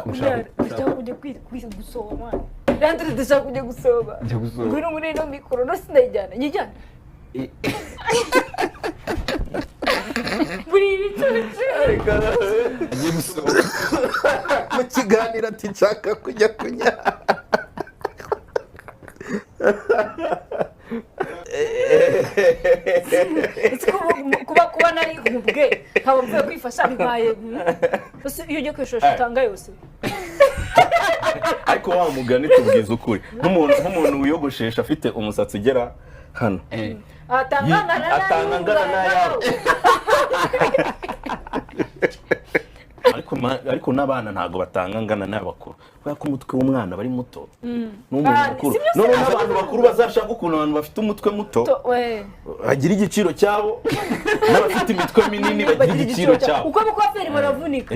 Ushaka Ndashaka kujya gusoba, mwana. Leandre, ndashaka kujya gusoba. Njya gusoba. Ngwino muri ino mikoro, no sindayijyana, nyijyana muri ibi bicucu. Agiye gusoba. Mu kiganiro ati: "Nshaka kujya kunya." Ese kuba nari nkubwe nkaba mvuye kwifasha bibaye? Ese iyo ugiye kwishosha utanga yose? Ariko wa mugani, tubwiza ukuri, nk'umuntu wiyogoshesha afite umusatsi ugera hano, atanga angana. Atanga angana n'ayawe. Ariko n'abana ntabwo batanga angana n'abakuru, kubera ko umutwe w'umwana aba ari muto n'umuntu Ah, mukuru. si byo se? Noneho n'abantu bakuru bazashaka ukuntu abantu bafite umutwe muto bagira igiciro cyabo, n'abafite imitwe minini bagira igiciro cyabo. Uko abakwaferi baravunika.